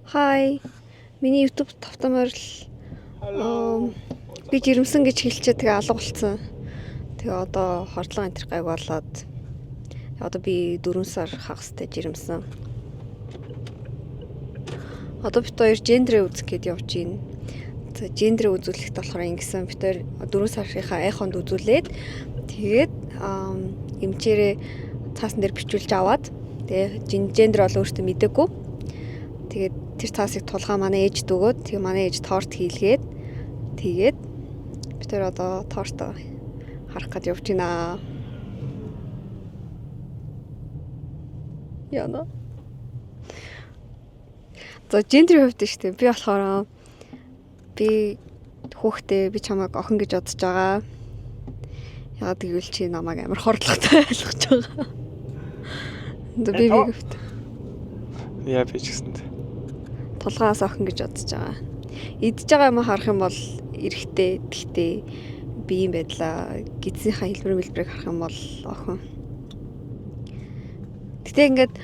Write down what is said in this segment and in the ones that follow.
Hi. Миний YouTube тавтай морил би жирэмсэн гэж хэлчихээ, тэгээ алга болцсон. Тэгээ одоо хордлого энэ гайг болоод одоо би 4 сар хагастай жирэмсэн. Одоо бид хоёр gender ээ үзэх гээд явж байна. За, gender ээ үзүүлэхэд болохоор ингэсэн: бид хоёр 4 сарынхаа эхонд үзүүлээд, тэгээд эмчээрээ цаасан дээр бичүүлж аваад, тэгээ gender бол өөртөө мдэггүй. Тэгээд тэр цаасыг тулгаа манай ээжд өгөөд, тэгээ манай ээж торт хийлгээд, тэгээд бид хоёр одоо торт харах гээд явж байна. Яна. За, gender ийн хувьд шүү дээ. Би болохоор би хүүхдээ, би чамайг охин гэж бодож байгаа. Яагаад гэвэл чи намайг амар хордлоготой ойлгож байгаа. Би хувьд. Яа, би ч гэсэнд. Тулгаас охин гэж бодож байгаа. Идж байгаа юм харах юм бол эрэгтэй, тэгтээ биеийн байдлаа, гидсийнхаа хэлбэр мэлбэрийг харах юм бол охин. Гэтэ ингээд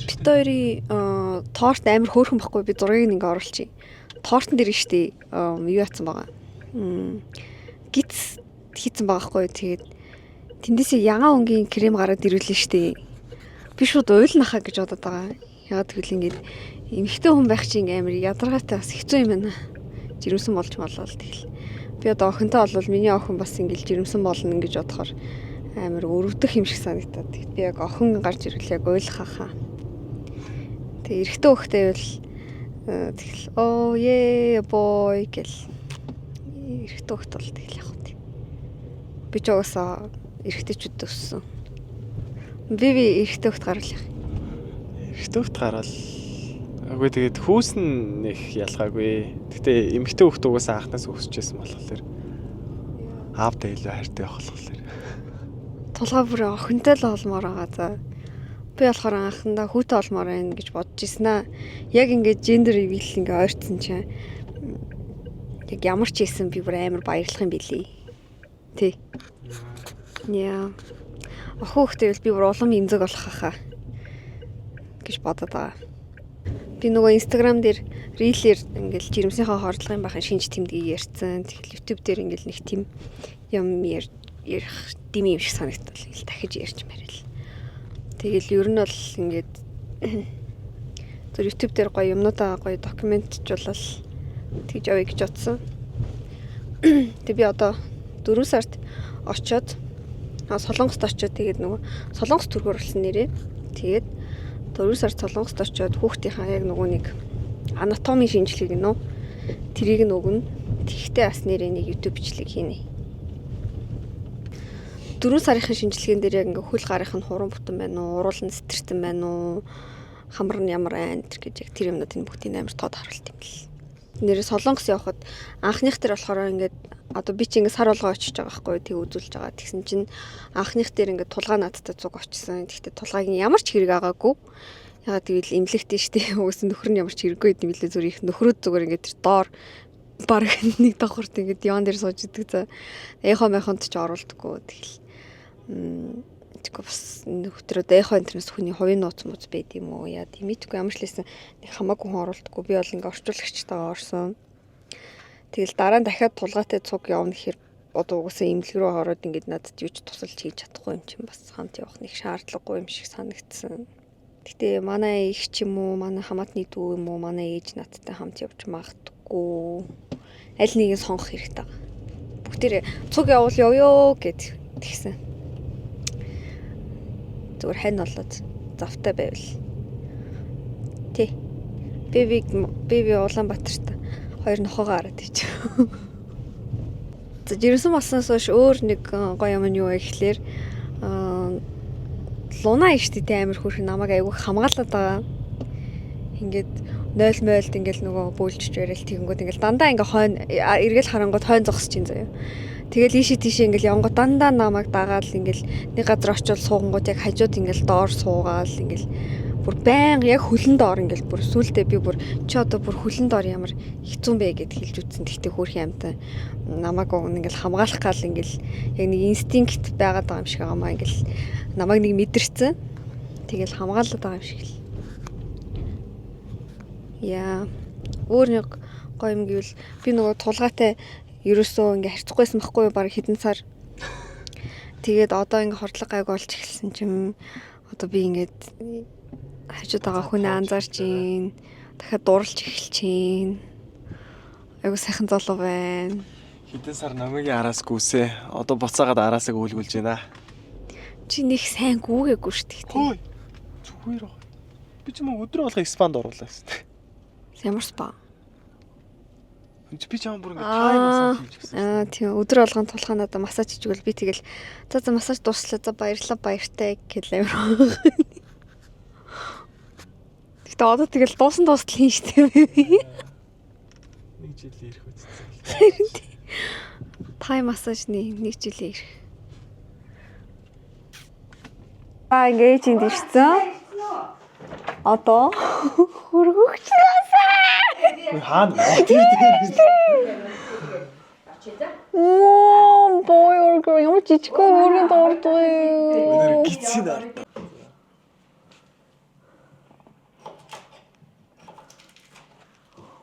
бид хоёрын торт амар хөөрхөн байхгүй, би зургийг ингээ оруулчих. Тортон дээр штэ юу яатсан байгаа. Гидс хийцэн байгаа хгүй. Тэгээд тэндээсээ ягаан өнгийн крем гараад ирүүлээ штэ. Би шууд уйлнахаа гэж бодод байгаа. Яагаад гэвэл ингээд эмэгтэй хүн байх чинь ингээ амар ядаргаатай, бас хэцүү юм байна. Жирэмсэн болж болол тэгэл. Би одоо охинтой болвол миний охин бас ингээл жирэмсэн болно гэж бодохоор амар өрөвдөх юм шиг санагдаад. Тэгэд би яг охин гарч ирвэл яг уйлах хаа. Тэг эрэгтэй хөхтэй байвал тэгэл "Oh yeah, boy" гэл, эрэгтэй хөхт бол тэгэл яг үү. Би ч угаасаа эрэгтэйчүүд өссөн. Би эрэгтэй хөхт гарвал яах. Эрэгтэй хөхт гарвал үгүй, тэгээд хүүс нь нэг ялгаагүй. Гэтэ эмэгтэй хөхт угаасаа анхнаас өсөжсэн болохоор аавдаа илүү хайртай байх болохоор. Тулгаа бүр охинтой л олмоор байгаа, за. Би болохоор анхандаа хүүтэй олмоор байна гэж бодож ирсэн аа. Яг ингээд gender reveal ингээ ойртсон чинь яг ямар ч хийсэн би бүр амар баярлах юм билий. Тий. Яа. Охин хүүхдээ бол би бүр улам эмзэг болох хаа гэж бодод байгаа. Би нөгөө Instagram дээр reel ээр ингээл жирэмсийнхаа хордлогын бахан шинж тэмдгийг ярьсан. Тэгэл YouTube дээр ингээл нэг тийм юм ярих дими юм шиг санагдтал ингээл дахиж ярьж марил. Тэгэл ер нь бол ингээд зөв YouTube дээр гоё юмнуудаа гоё документжуулал тэгж явъя гэж бодсон. Тэг би одоо 4 сард очоод Солонгост очоод, тэгээд нөгөө Солонгос түргээр болсон нэрээ. Тэгээд 4 сард Солонгост очоод хүүхдийнхаа яг нөгөө нэг анатомийн шинжилгээг нөө тэрийг нь өгнө. Тэгтээ бас нэрээ нэг YouTube бичлэг хийнэ. 4 сарын шинжилгээнд дээр яг ингээ хөл гарынх нь хуран бүтэн байна уу, уруул нь сэтэрсэн байна уу, хамар нь ямар байна тэр гэж яг тэр юмнуудын бүгдийг амар тод харуулт юм бэл. Нэрээ Солонгос явхад анхных дээр болохоор ингээд одоо би чи ингээ сар болгоо очиж байгаа байхгүй, тэг үзүүлж байгаа. Тэгсэн чинь анхных дээр ингээ тулгаа надтай цуг очсон. Тэгтээ тулгаагийн ямар ч хэрэг агаагүй. Ягаад гэвэл эмнэлэгтэй штэ. Угсаа нөхөр нь ямар ч хэрэггүй юм билээ, зүр их нөхрүүд зүгээр ингээ тэр доор баг нэг давхарт ингээ диван дээр сууж идэг. За, эхо мехонд ч оруулдаггүй. Тэгэл тэгэхгүй бас нөхдрөө эхо интернэс хүний хувийн нууц мууц байд юм уу яа тийм мэдгүй, ямар ч лээсэн нэг хамаагүй хүн оруулдаггүй. Би бол ингээ орчуулагчтайгаа орсон. Тэгэл дараа нь дахиад тулгаатай цуг явна гэхээр одоо угаасаа эмнэлэг рүү ороод ингээд надад юу ч тусалж хийж чадахгүй юм чинь бас хамт явах нэг шаардлагагүй юм шиг санагдсан. Гэтэ манай их ч юм уу, манай хамаатны дүү юм уу, манай ээж надтай хамт явж магадгүй. Аль нэгийг сонгох хэрэгтэй байгаа. Бүгдээрээ цуг явуул явъё гэд тэгсэн. Зүгээр хань болоод завтай байвал. Тий. Би Улаанбаатарт хоёр нохоогоо хараад ич. За, жирэмсэн болсноос хойш өөр нэг гоё юм нь юу вэ гэхлээр Луна штэ тэ амар хөөрхөн намайг айгүй хамгаалаад байгаа. Ингээд 0 мойлд ингээл нөгөө бөөлжч барайл, тэгэнгүүт ингээл дандаа ингээ хойно эргэл харангууд хойно зогсож чинь заяа. Тэгэл ийшээ тийшээ ингээл явангууд дандаа намайг дагаал, ингээл нэг газар очивол суугангууд яг хажууд ингээл доор суугаал, ингээл бүр байнга яг хөлөн доор ингээл бүр сүултээ би бүр чи одоо бүр хөлөн доор ямар хэцүү бэ гэд хэлж үтсэн. Тэгтээ хөөрхөн амтан намайг ингээл хамгаалах гал ингээл яг нэг инстинкт байгаад байгаа юм шиг байгаамаа, ингээл намайг нэг мэдэрсэн. Тэгэл хамгаалаад байгаа юм шиг л. Яа. Өөр нэг гоё юм гэвэл би нөгөө тулгаатай ерөөсөө ингээ харьцахгүйсэн байхгүй юу баг хэдэн сар. Тэгээд одоо ингээ хордлого гайг болж эхэлсэн чим одоо би ингээд хажууд байгаа хүнээ анзаарч гин. Дахиад дурлж эхэлж гин. Айгу сайхан залуу байна. Хэдэн сар номигийн араас гүсээ. Одоо буцаагаад араасаа гүйлгүүлж байна. Чи нэг сайн гүүгээгүй шүү дээ. Хөөе. Зүгээр байгаа. Би ч юм уу өдрө болго испанд оруулаа гэсэн. Ямар спа? Би ч юм бүр ингээ тай массаж хийж гисэн. Аа тийм, өдөр болгон тулхаа надад массаж хийжгвэл би тэгэл за за массаж дуслаа, за баярлалаа, баяртай гэл амар. Гэтэ одоо тэгэл дуусан дуустал хийн штэ би. Нэг жил ирэх үсттэй. Тай массажны нэг жилийн ирэх. Аа ингээ ээжинд ирсэн. Одоо хөргөгч насаа. Хаана? Тэр дээр. Оо, boy or girl ямар жижигхэн өөрийн дурдгүй. Өнөр гидсийн ард.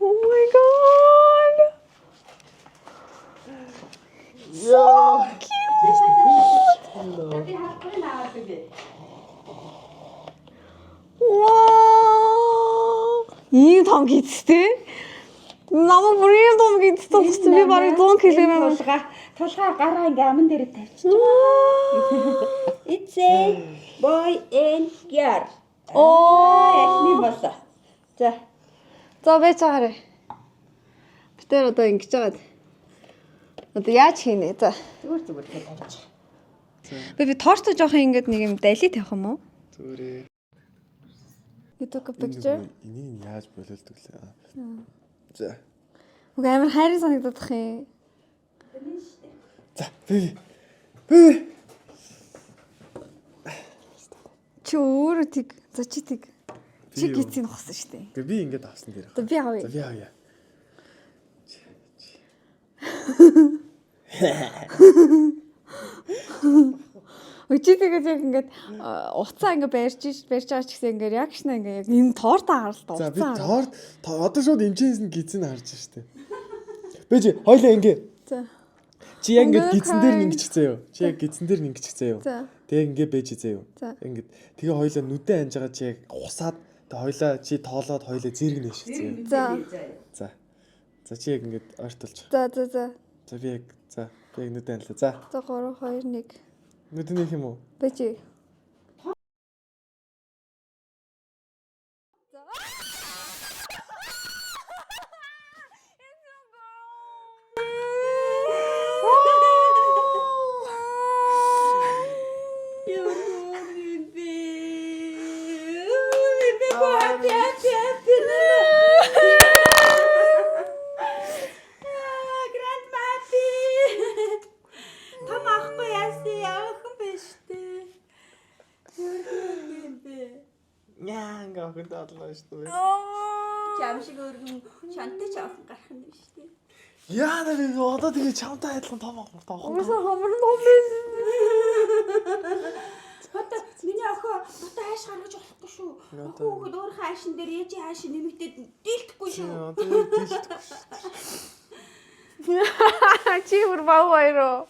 Oh my god. So cute. Вау! Ийм том гидстэй. Намайг бүр ийм том гидстэй болсон. Би бараг 100 кг Тулгаа тулгаа гараа ингээ аман дээр тавьчих. It's a boy and girl. Оо. Эхний болоо. За. За байж байгаарэ. Бид тэр одоо ингэж байгаад. Одоо яаж хийнэ? За. Зүгээр зүгээр л тавьчих. Би торто жоох ингэж нэг юм дали тавих юм уу? Зүгээрээ. You took a picture. Энийг яаж болиулдаг лээ. За. Үгүй амар хайрын санагдах юм. За, би. Би. Чи өөрөө тэг. За чи тэг. Чи гидсийг нухсан шүү дээ. Гэ би ингэж авсан дээр. Одоо би авъя. За би авъя. Үгүй чи тэгээд яг ингээд уцаа ингээд барьж барьж байгаа ч гэсэн ингээд реакшн ингээд яг энэ торт харалт За би уцаа. торт одоо шууд эмчээс нь гидсийг харж штэ. Би чи хоёлаа ингэ. За. Чи яг ингэж Өнөө гидсэн дээр cry. нь ингэж заяа. Чи яг гидсэн дээр нь ингэж заяа. За. Тэгээ ингэ бэж заяа. За. Ингээд тэгээ хоёлаа нүдэн анж байгаа чи яг хусаад тэгээ хоёлаа чи тоолоод хоёлаа зэрэг нэш заяа. За. За. За чи яг ингэж ойртолж. За за за. За би яг за би яг нүдэн анлаа. За За 3 2 1. нүдэн нэх юм уу? Бэж. Ямар юм бэ? Би happy happy happy. Grandma happy. Том ахгүй яасан явах юм биш үү? Ямар юм бэ? Няа ингээ охин даалаа шүү дээ. Чам шиг өргөн шантай ч авах гарах юм биш үү? Яа на би одоо тэгээ чамтай адилхан том ах том. Уусаа хамар том байсан. Одоо миний охин одоо хайш гаргаж болохгүй шүү. Охин хүүхэд өөрийнхөө хайшин дээр ээжийн хайшин нэмэгдээд дийлдэхгүй шүү. Одоо дийлдэхгүй шүү. Чи бүр бав баяроо.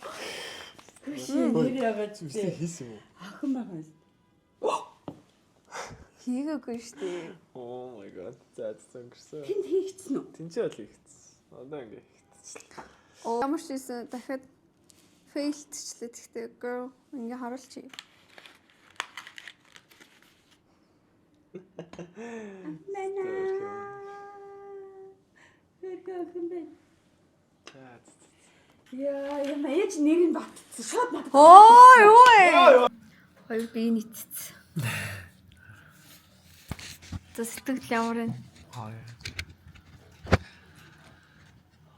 Нэр яагаад Зүсээ хийсэн юм уу? Охин байгаа юм. Хийгээгүй шүү дээ. Oh my god. За за өнгөрсөн. Тэнд хийгдсэн үү? Тинчээ бол хийгдсэн. Одоо ингээ хийгдсэн. Ямар ч байсан дахиад фейлтчлээ тэгтээ girl ингээ харуулчих. Нана. Хөргөө охин байна. За за. Яа, юм ээж нэр нь батцсан. Шууд надад. Оо юу вэ? Хоёр бие нийцсэн. За сэтгэл ямар вэ?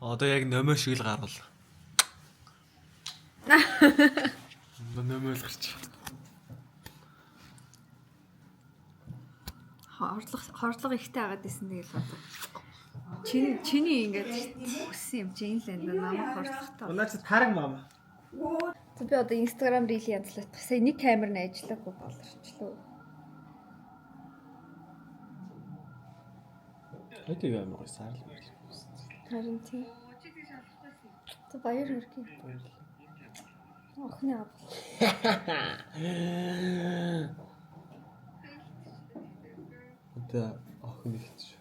Одоо яг нөмөө шиг л гарвал. Нөмөө л гарч. Хордлого хордлого ихтэй агаад исэн тэгэл одоо. Чиний чиний ингээд хүссэн юм чинь л энэ намайг хордлоготой. Унаа чи тараг мама. За би одоо Instagram reel янзлах. Сая нэг камер нь ажиллаагүй болорчлоо. Тойд юу амар гоё саарл мэрл. Харин тийм. За баяр хүргэе. Баярлалаа. Охины авах. Одоо охин ихт шүү.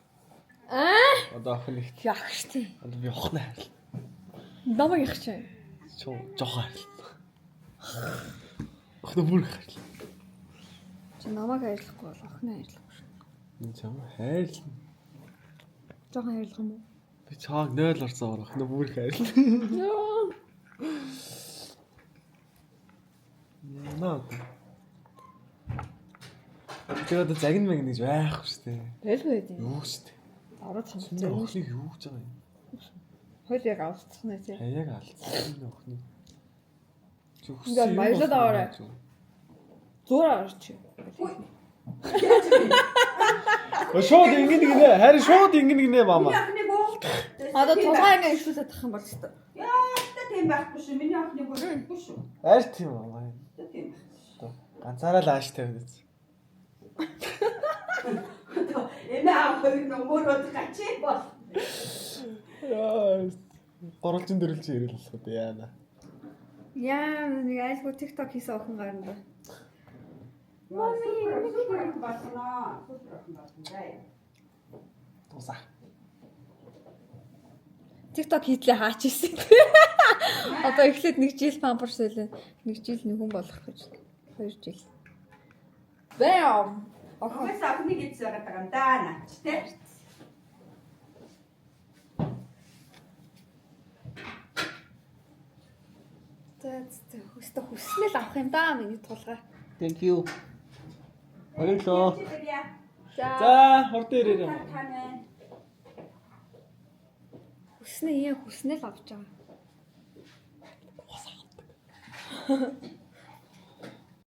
Аа! Одоо охин ихт. Яах штий. Одоо би охин хайрлаа. Намайг яах чи. Чуу жоохон хайрлаа. Охин бүр их хайрлаа. Чи намайг хайрлахгүй бол охиноо хайрлахгүй шүү. Энэ чам хайрлаа. Жохон хайрлах юм уу? Би чааг 0 орсон охин бүр их хайрлаа. Яа. Наа. Тэр одоо загин мэг гэж байхгүй шүү дээ. Байлгүй байд юм. Юу шүү дээ. Аваад Чиний хамт. охиныг юу гэж байгаа юм? Хөл яг авцсан нэ тий. Хаяаг алдсан энэ охиныг. Чи хүссэн Ингээд юм баярлаад болох аваарай. юм чи. Зур аварч. Өө, шууд ингэн гинэ. Харин шууд ингэн гинэ мама. Миний охиныг уу? Одоо тулгаа ингэ ихлүүлээд тах юм бол шүү дээ. Яа, та тийм байхгүй шүү. Миний охиныг уухгүй шүү. Арь тийм мама. Та тийм байхгүй. Ганцаараа л ааш тавина биз. Одоо эмээ аав хоёр нөгөөрөө гачи бол. Яа. Гурвалжин дөрвөлжин ирэл болох үү яана. Яа, нэг айлгүй TikTok хийсэн охин гарна да. Мами супер охин болно. Супер охин болно даа. Тусаа. TikTok хийтлээ хаач ийсэн. Одоо эхлээд нэг жил памперс байлаа. Нэг жил нэг хүн болох гэж. 2 жил. Бэм. Охин Угсаа охиныг идсэн байгаа юм даа наач тэ. За за хөстө хүснэл авах юм да миний тулгай. Thank you. Баярлалаа. За За, хурдан ирээрэй. Та нэ. хүснэ ийм хүснэл авч байгаа.